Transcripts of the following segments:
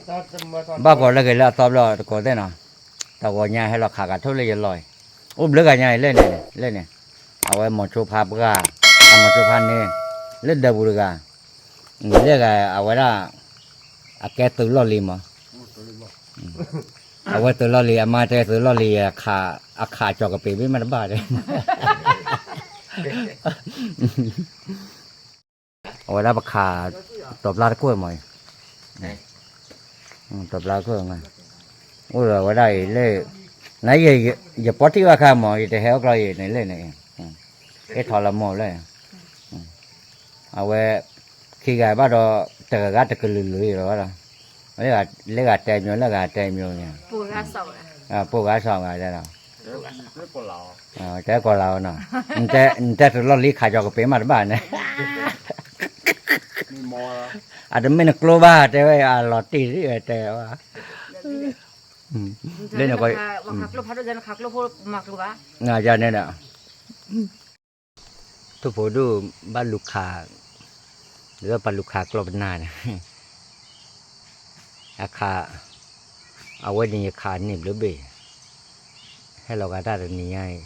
ဘၣ်ကိးလၢက့ၤလၢအသီဘျီတကိးသ့ၣ်နီၤ, တဂီၤညါဟဲလီၤခးကထိၣ်လၢယလီၢ်အံၤ, အိၣ်ဘျုးဂၤညါအံၤလၢန့ၣ် လၢန့ၣ်, အဝဲမိၤဆိဖါပှၢ်, အမိၤဆိဖါန့ၣ်, လၢဒၢးပူၤတဂၤ, လၢဂၤအဝဲဒၣ်, အကဲသုးလီၢ်လံၤမး, အဝဲသုးလီၢ်လံၤ အမါတဲသုးလီၢ်လံၤ, အခးကၠီၤကပ့ၤမ့ၢ်မ့ၢ်တဘၣ်တဲ အဝဲဒၣ်ပခး တီၤပျၢ်တကွဲၢ်မးအံၤ, တီၤပျၢ်တကွဲၢ်, အိၣ်ဒီးဝဲဒၣ်အံၤလၢ, နယပီထံၣ်ဘၣ်ခါမး ယတဟဲအိၣ်ကျီယံၤန့ၣ်လၢန့ၣ်, ဟဲထီၣ်လၢမိၢ်လၢ, အဝဲ, ခံဂၤဘၣ်ဒီး, တဂၤဂၤတကလုာ်လုာ်လီၤဘၣ်ဒီး, လၢဂၤတဲမံၤ လၢဂၤတဲမံၤန့ၣ်, ပိၢ်ဂၤစီၣ်ဂၤတဲဒီး, တဲကီၢ်လၤအီၤနီၤ, နတဲသုးလီၢ်လံၤခးကၠီၤကပ့ၤမ့ၢ်တဘၣ်န့ၣ် အတမ့ၢ်နကျိဘၣ် တဲဝဲအလီၤတံၢ်တဲဝဲ, လၢန့ၣ်, န့ၣ်ဒီး, ထိၣ်ဖိဒိၣ်ဘၣ်လူၤခး, ဒီးပှၤလူၤခးကျီပနၢ်န့ၣ်, အခး, အဝဲန့ၣ်ယခးန့ၢ်ဘျုးဘ့ၣ် ဟဲလီၤဂာ်တၢ်တနံၤညါအံၤ,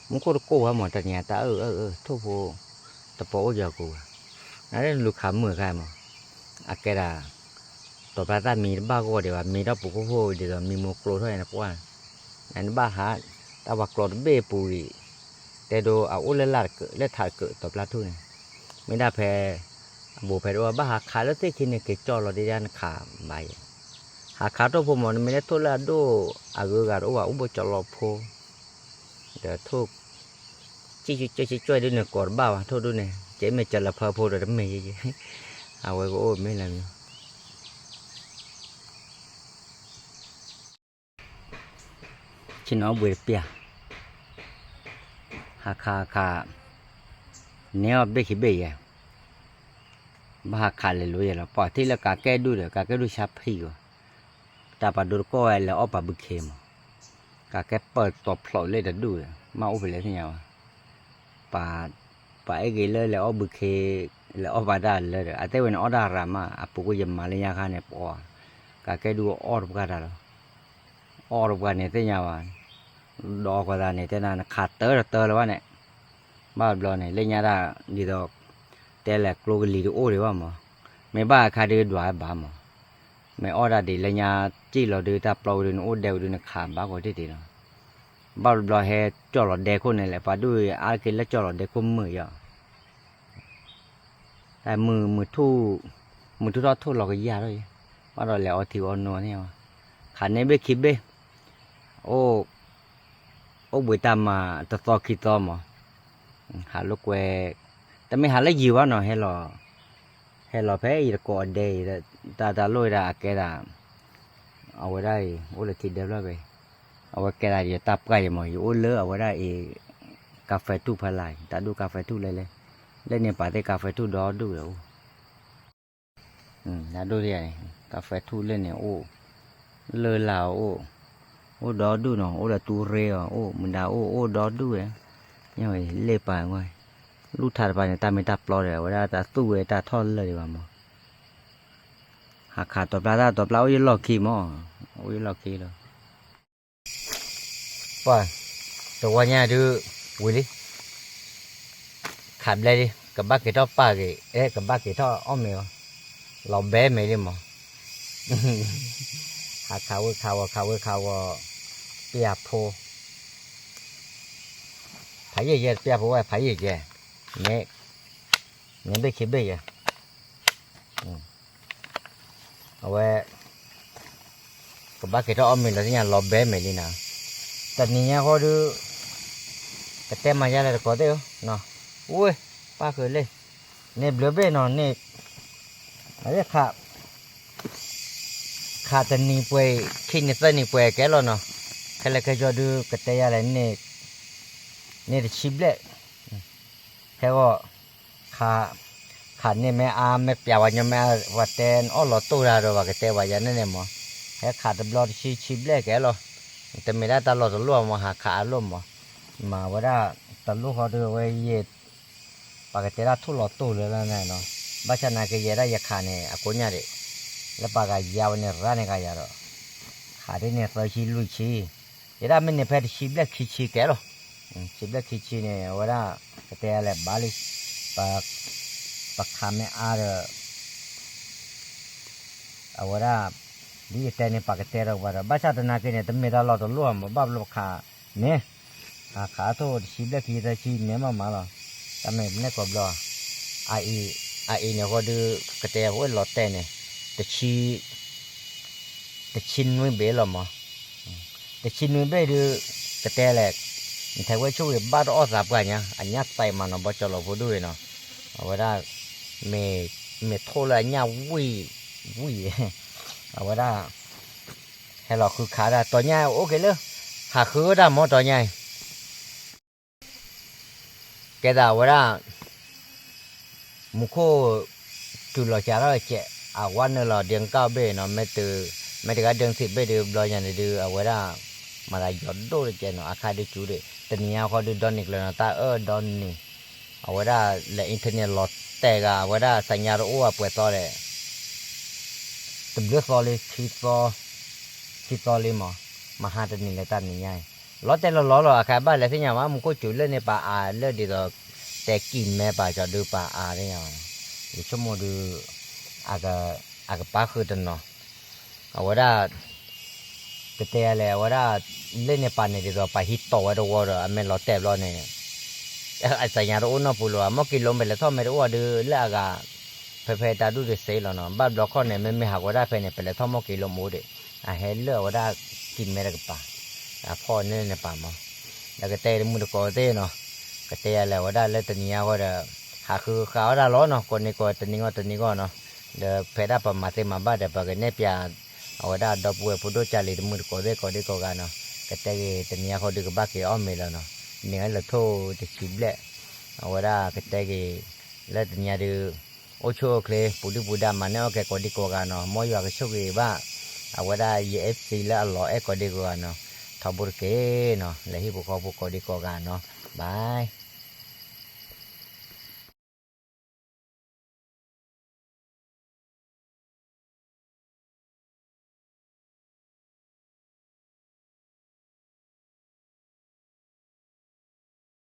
မူခိၣ်တကိၢ်ဝဲမး တနံၤညါတၢ်အၢၣ်အၢၣ်အၢၣ် ထိၣ်ဖိ, တပိာ်အိၣ်ယီၤကိးဝဲ, နဒၣ်လူၤခးမုာ်ခါမး, အကဲဒၣ်, တီၤပျၢ်သၣ်မံတဘၣ်ဂီၢ်ဒံးဘၣ် မံထီၣ်ပူၤခိၣ်ဖိဒ်သိးမံမူကျိထီၣ်န့ၣ်ပှၢ်, နဘၣ်ဟး, တၢ်ပှၤကျီတဘ့ၣ်ပူၤဂံၤ, တဲဒိအအိၣ်လၢလၢ်တကၢး လၢထးတကၢးတီၤပျၢ်ထူၣ်န့ၣ်, မ့ၢ်ဒၣ်ဖဲ အဘူးဖဲတအိၣ်ဘၣ်ဟးခးလၢသ့ၣ်ခံန့ၣ် က့ၤကၠီၣ်လီၤဒ်ဒၣ်နခးဘၣ်ယဲ, ဟးခးထိၣ်ဖိမး နမ့ၢ်လၢထိၣ်လၢအဒိၣ်အဂုၤအဂၤတအိၣ်ဘၣ် အိၣ်ဘိကၠီလီၤဖိ, ဒီးထိၣ်, ကၠီၣ်ကၠီၣ်ကၠီၣ်ဒ်န့ၣ်ကိးတဘၣ်ဘၣ် ထိၣ်ဒိၣ်န့ၣ် ကဲမ့ၢ်ကၠီလီၤဖၢဖိဒီးတမ့ၢ်ယဲ, အဝဲကအိၣ်မ့ၢ်လၢမံၤ ဆ့ၣ်နီၤဘှံးတပျၢ်, ဟးခးခး, နဲအီၣ်ဘ့ၣ်ခံဘ့ၣ်ယဲ, ဘၣ်ဟးခးလဲၤလိၤယဲလီၤ ပှၤထံၣ်လၢကးကဲဒူၣ်ဒီး ကးကဲဒူၣ်ဆါဖံးဂီၤ, တၢ်ပှၤဒိတကီၢ်ဝဲလဲၤအီၣ်ပှၤဘုခ့မး, ကးကဲပၢၢ်တီၤဖျိးလၢတဒူၣ်ဒီး မ့ၢ်အိၣ်ဖဲလဲၣ်သ့ၣ်ညါဝဲ ပှၤအဲၣ်ဂ့ၤလၢလဲၤအီၣ်ဘုခ့, လဲၤအီၣ်ပှၤတၢ်လၢဒီး အသ့ၣ်ဝဲန့ၣ်အီၣ်တၢ်ရၤမး အပူၤကွံာ်ယမၤလၢညါခါန့ၣ်ပအီၣ်, ကးကဲဒူၣ်အီၣ်တပှၢ်တၢ်လီၤ, အီၣ်တပှၢ်န့ၣ်သ့ၣ်ညါဘၣ်, ဒီးအီၣ်ကီသးန့ၣ် တဲနၤနခးတၢတတၢလၢၤဘၣ်န့ၣ်, ဘၣ်တဘျီန့ၣ် လၢညါတၢ်ဒ်သိး, တဲလဲၤကျိကလံၤတအိၣ်ဒံးဘၣ်မး, မ့ၢ်ဘၣ်အခါဒုးဒွးဘၣ်မး, မ့ၢ်အီၣ်တၢ်ဒ်လၢညါ, စံၣ်လီၤဒုးတၢ်ပျီဝဲဒုးနအိၣ်ဒဲဝဲဒုးနခးဘၣ်ကီးတ့ၢ်တ့ၢ်လီၤ, ဘၣ်တဘျီဟဲကၠီၣ်လီၤဒဲခိၣ်န့ၣ်လဲၣ် ပှၤဒိၣ်အါတက့ၢ်လၢကၠီၣ်လီၤဒဲခိၣ်မုာ်ယီၤ တၢ်မုာ်, မုာ်ထူၣ်ထီၣ်ထိၣ်လီၤကယၢ်ထီၣ်ယဲ, ဘၣ်ဒီးလဲၤအီထံအီနိန့ၣ်, ခးန့ၢ်ဘ့ၣ်ခံဘ့ၣ်, အိၣ်, အိၣ်ဘှံးတၢ်မၤတသီခံသီမး, ဟးလိာ်ကွဲ, တမ့ၢ်ဟးလၢယံၤဘၣ်နီၤ ဟဲလီၤ, ဟဲလီၤဖဲယတကိးအဒဲအံၤ, တၢ်တၢ်လိၣ်ဝဲဒၣ်အကဲဒၣ် အဝဲဒၣ်အံၤ အိၣ်လၢထံဒဲဖျၢၣ်ဖဲ, အဝဲကဲဒၣ်ယတၢ်ပှၢ်ယဲမး ယအိၣ်လၢအဝဲဒၣ်အံၤ, ကါဖဲထူၣ်ဖဲလာ် တၢ်ဒူၣ်ကါဖဲထူၣ်လဲလဲ, လၢန့ၣ်ပာ်သ့ၣ်ကါဖဲထူၣ်ဒီဒူၣ်ဒီးအိၣ်, တၢ်ဒူၣ်န့ၣ်, ကါဖဲထူၣ်လၢန့ၣ်အိၣ်, လၢလာ်အိၣ်, အိၣ်ဒီဒူၣ်နီၤ အိၣ်ဒီးတူရ့အီၤအိၣ် မုၢ်ဒါအိၣ် အိၣ်ဒီဒူၣ်ဝဲ, လ့ၣ်ပာ်ဝဲ, လူၢ်ထါတပၤန့ၣ် တၢ်မ့ၢ်တၢ်ပျီဒီး အဝဲဒၣ်တၢ်သူၣ်ဝဲတၢ်ထီၣ်လၢာ်ဒံးဘၣ်မး ဟးခးတီၤပျၢ်တၢ်တီၤပျၢ်အိၣ်ယလီၢ်ခံမး, အိၣ်ယလီၢ်ခံလီၤ. ပှၤ, တဝီညါဒုး, ဝံၤလံ, ခးဘျဲလံ ကဘၣ်က့ၤထီၣ်ပာ်က့ၤ အဲ ကဘၣ်က့ၤထီၣ်အီၣ်မ့ၤအီၤ, လီၤဘဲမ့ၤလံမး, ဟးခးဝဲခးဝီၤ ခးဝဲခးဝီၤ, ပျၢ်ဖိ ဖးယံာ်ယဲ ပျၢ်ဖိဝဲ ဖးယံာ်ယဲ, န့ၣ်, န့ၣ်ဘ့ၣ်ခံဘ့ၣ်ယဲ, အဝဲ, ကဘၣ်က့ၤထီၣ်အီၣ်မ့ၤလီၤသ့ၣ်ညါ လီၤဘဲမ့ၤလံနၤ, တနံၤညါဃီဒုး, ကတဲမၤယါလၢတကိးသ့ၣ်ဧၢ, ဝ့ၢ်, ပၣ်ဃုာ်လံ, န့ၣ်ဘျုးဘ့ၣ်နီၤန့ၣ်, အဝဲခး ခးတနံၤပှဲၤ ခံနံၤသၢနံၤပှဲၤကဲလီၤနီၤ, ခဲလၢာ်ခဲဆ့ဒုး ကတဲယါလဲၣ်န့ၣ်, န့ၣ်တဆံဘျဲၣ်, ဟဲဂီၤ, ခး, ခးန့ၢ်မ့ၢ်အါမ့ၢ်ပျးဝဲညီမ့ၢ်အါ ပှၤတဲအီၣ်လီၤတိၢ်တၢ်ဒီး ပှၤကတဲဝဲယၤန့ၣ်န့ၣ်မး, ဟဲခးတဘျီတဆံဆံဘျဲၣ်ကဲလီၤ, တမ့ၢ်ဒၣ်တၢ်လီၢ်တလီၢ်မး ဟးခးအလီၢ်မး, မၤဝဲဒၣ်, တလိၣ်ဃီဒုးဝဲယဲ ပှၤကတဲဒၣ်ထိၣ်လီၤတိၢ်လၢလၢန့ၣ်နီၤ, ဘၣ်ဆၣ်နာ်က့ယဲဒၣ်ယခးန့ၣ် အကိးညါဒံး, လၢပှၤဂၤယါဝဲန့ၣ်ရၣ်န့ၣ်ဂၤယၤဒီး ခးဒ်န့ၣ်သၢဆံလွံၢ်ဆံ, ယဲဒၣ်မ့ၢ်န့ၢ်ဖဲတဆံဘျဲၣ်ခံဆံကဲလီၤ. တဆံဘျဲၣ်ခံဆံန့ၣ် အဝဲဒၣ် ကတဲလဲၤဘၣ်လံ, ပ ပခးမ့ၢ်အါဒီး အဝဲဒၣ် ဒ်ယတဲန့ၣ် ပှၤကတဲဒီးပှၤဒီး ဘၣ်ဆၣ်သနာ်က့န့ၣ် တမ့ၢ်တၢ်လီၢ်တလိၣ်မး ဘၣ်ဘျီခးန့ၣ် ခးထီၣ်တဆံဘျဲၣ်ခံသၢဆံန့ၣ်မးမးလီၤ. တၢ်မ့ၢ်ပနဲၣ်ကိးဘျီ အအံၤန့ၣ်ဃီဒုး ကတဲဝဲလီၤတဲာ်န့ၣ် တဆံ တဆံနွံဘ့ၣ်လီၤမး, တဆံနွံဘ့ၣ်ဒုး ကတဲလဲၣ်, နထဲဝဲဆိၣ်ဂ့ၤဘၣ်တအီၣ်သးပှၢ်ညါ အညၣ်သးမးနီၤ ဘီကၠီလီၤဖိဒိၣ်အံၤနီၤ, အဝဲဒၣ် မ့ၢ်ထိၣ်လၢအညၣ်ဝံၣ် ဝံၣ် အဝဲဒၣ် ဟဲလီၤဃုခးဒၣ် တီညၣ်အိၣ်က့ၤလၢ ဟးဃုဝဲဒၣ်မ့ၢ်တီညၣ်အံၤ ကဲသးဝဲဒၣ် မူခိၣ် တုၤလီၤစှၤထီၣ်ကဲး အဝဲနုာ်လီၤဒ့ကၣ်ဘ့ၣ်နီၤ, မ့ၢ်တဂၤဒ့ထံးဘ့ၣ်ဒုးဘျီညါန့ၣ်ဒုး အဝဲဒၣ် မၤသးယီၤဒိၣ်တကဲးနီၤ, အခါဒုးစူၤဒံး တနံၤညါဃီဒုးဒီနံၤကျၢၤနီၤ တၢ်အၢၣ်ဒီနံၤ, အဝဲဒၣ်လဲၤ internet လီၤတဲာ်ဂၤ အဝဲဒၣ်သးညါတအိၣ်အပှဲၤသီလဲၣ် တဘျုးသီလံ ခံသီ ခံသီလံမး, မဟါတနံၤလၢတၢ်နံၤညါအံၤ လီၤတဲာ်လီၤလီၤလီၤ အခါဘၣ်လဲၤသ့ၣ်ညါဘၣ် မူခိၣ်စူၤလၢန့ၣ်ပာ်အါလၢဒ်သိး တဲကံၢ်မဲပာ်ကၠီဒုးပာ်အါသ့ၣ်ညါဘၣ်, ယဆိကမိၣ်ဒုး အကပၣ်ဃုာ်တနီၤ, အဝဲဒၣ် ကတဲလဲၣ် အဝဲဒၣ် လၢန့ၣ်ပာ်န့ၣ်ဒ်သိးပာ်ဟံးတီၢ်ဝဲတဝီဒီး အမ့ၢ်လီၤတဲာ်ဘျီန့ၣ် အသးညါတအိၣ်နီတပူၤလၢၤဘၣ် မီၢ်က့ၤလိမ့ၢ်လဲၤထီၣ်မဲတအိၣ်ဒီး လၢအဂၤ ဖဲဖဲတၢ်ဒူၣ်တစ့လီၤနီၤ, ဘၣ်ဘျီခီန့ၣ် မ့မ့ၢ်ဟးဂီၤဒၣ်ဖဲန့ၣ် ပလဲၤထီၣ်မီၢ်က့ၤလိမ့ၢ်အိၣ်ဒံး, အဟဲလၢအဝဲဒၣ်ကံၢ်မဲတကပၤ, အဖီၣ်န့ၢ်န့ၣ်ပာ်မး, ဒီးကတဲတမုၢ်တကိးသ့ၣ်နီၤ, ကတဲယၤလဲၣ် အဝဲဒၣ်လၢတနံၤညါဃီဒီး ဟးဃုဃာ်ဝဲဒၣ်လီၤနီၤ, ကိးနံၤကိးတနံၤဂီၢ်တနံၤဂီၢ်နီၤ, ဒီးဖဲဒၣ်ပမၤသ့မၤဘၣ်ဒီး ပကနဲၣ်ပၠး အဝဲဒၣ်ဒီပုၢ်ဝဲၢ်ဖိဒိၣ်ကၢ်လံၤတမုၢ်တကိးသ့ၣ်ကိးဒံကိးဂၤနီၤ, ကတဲဂ့ၤတနံၤညါဃီဒုးကဘၣ်က့ၤအီၣ်မ့ၤလီၤနီၤ, န့ၣ်လၢထိၣ်တဆံဘျဲၣ်, အဝဲဒၣ်ကတဲဂ့ၤ လၢတနံၤညါဒုး အိၣ်ဆူၣ်အိၣ်ချ့ ပူၤဒုၣ်ပူၤဒါမၤန့ၢ်အီၣ်ကဲကိးဒံကိးဂၤနီၤ, မ်ယွၤကဆိၣ်ဂ့ၤဘၣ် အဝဲဒၣ်ယအဲၣ်သံလၢအလီၤအဲၣ်ကိးဒံကိးဂၤနီၤ, ထီဘိတက့ၢ်နီၤ, လဲၤဟံၣ်ဖိဃီဖိကိးဒံကိးဂၤနီၤ, bye.